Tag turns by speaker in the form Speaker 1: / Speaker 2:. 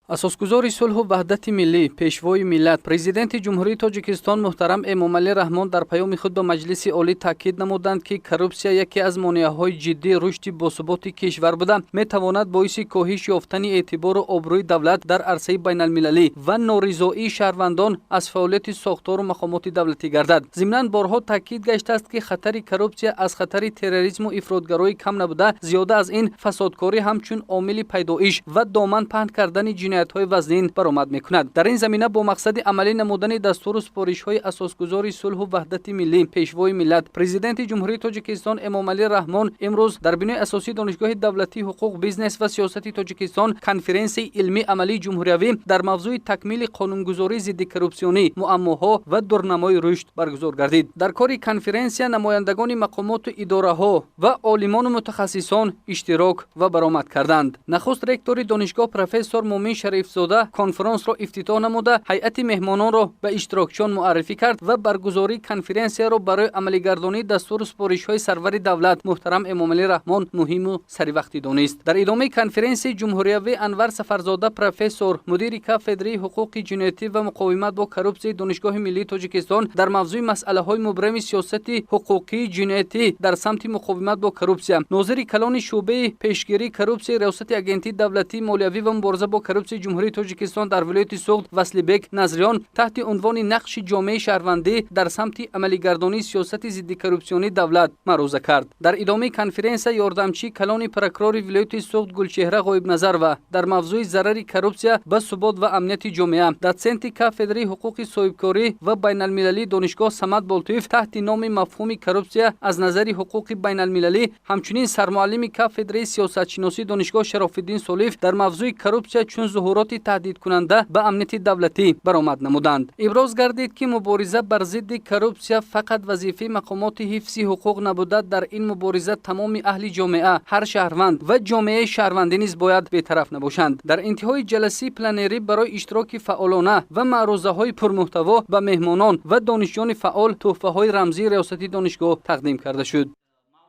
Speaker 1: Асосгузори сулҳу ваҳдати миллӣ, Пешвои миллат, Президенти Ҷумҳурии Тоҷикистон муҳтарам Эмомалӣ Раҳмон дар паёми худ ба Маҷлиси Олӣ таъкид намуданд, ки коррупсия яке аз монеаҳои ҷиддии рушди босуботи кишвар буда, метавонад боиси коҳиш ёфтани эътибору обрӯи давлат дар арсаи байналмилалӣ ва норизоии шаҳрвандон аз фаъолияти сохтору мақомоти давлатӣ гардад. Зимнан, борҳо таъкид гаштааст, ки хатари коррупсия аз хатари терроризму ифротгароӣ кам набуда, зиёда аз ин, фасодкорӣ ҳамчун омили пайдоиш ва доман паҳн кардани ҷиноятҳои вазнин баромад мекунад. Дар ин замина, бо мақсади амалӣ намудани дастуру супоришҳои Асосгузори сулҳу ваҳдати миллӣ, Пешвои миллат, Президенти Ҷумҳурии Тоҷикистон Эмомалӣ Раҳмон имрӯз дар бинои асосии Донишгоҳи давлатии ҳуқуқ, бизнес ва сиёсати Тоҷикистон конференсияи илмӣ амалии ҷумҳуриявӣ дар мавзӯи «Такмили қонунгузории зиддикоррупсионӣ: муаммоҳо ва дурнамои рушд» баргузор гардид. Дар кори конференсия намояндагони мақомоту идораҳо ва олимону мутахассисон иштирок ва баромад карданд. Нахуст ректори донишгоҳ профессор Мумин Шарифзода конференсро ифтитоҳ намуда, ҳайати меҳмононро ба иштирокчиён муаррифӣ кард ва баргузории конференсияро барои амалигардонии дастуру супоришҳои сарвари давлат муҳтарам Эмомалӣ Раҳмон муҳиму саривақтӣ донист. Дар идомаи конференсияи ҷумҳуриявӣ Анвар Сафарзода, профессор, мудири кафедраи ҳуқуқи ҷиноятӣ ва муқовимат бо коррупсияи Донишгоҳи миллии Тоҷикистон, дар мавзӯи «Масъалаҳои мубрами сиёсати ҳуқуқии ҷиноятӣ дар самти муқовимат бо коррупсия» нозири калони шӯъбаи пешгирии коррупсияи Риёсати Агентии давлатии молиявӣ ва мубориза бо коррупсияи Ҷумҳурии Тоҷикистон дар вилояти Суғд Васлибек Назриён таҳти унвони «Нақши ҷомеаи шаҳрвандӣ дар самти амалигардонии сиёсати зиддикоррупсионии давлат» маъруза кард. Дар идомаи конференсия ёрдамчии калони прокурори вилояти Суғд Гулчеҳра Ғоибназарова дар мавзӯи «Зарари коррупсия ба субот ва амнияти ҷомеа», дотсенти кафедраи ҳуқуқи соҳибкорӣ ва байналмилалии донишгоҳ Самад Болтуев таҳти номи «Мафҳуми коррупсия аз назари ҳуқуқи байналмилалӣ», ҳамчунин сармуаллими кафедраи сиёсатшиносии донишгоҳ Шарофиддин Солиев дар мавзӯи «Коррупсия чун зуҳуроти таҳдидкунанда ба амнияти давлатӣ» баромад намуданд. Иброз гардид, ки мубориза бар зидди коррупсия фақат вазифаи мақомоти ҳифзи ҳуқуқ набуда, дар ин мубориза тамоми аҳли ҷомеа, ҳар шаҳрванд ва ҷомеаи шаҳрвандӣ низ бояд бетараф набошанд. Дар интиҳои ҷаласаи пленарӣ барои иштироки фаъолона ва маърузаҳои пурмуҳтаво ба меҳмонон ва донишҷӯёни фаъол тӯҳфаҳои рамзии риёсати донишгоҳ тақдим карда шуд.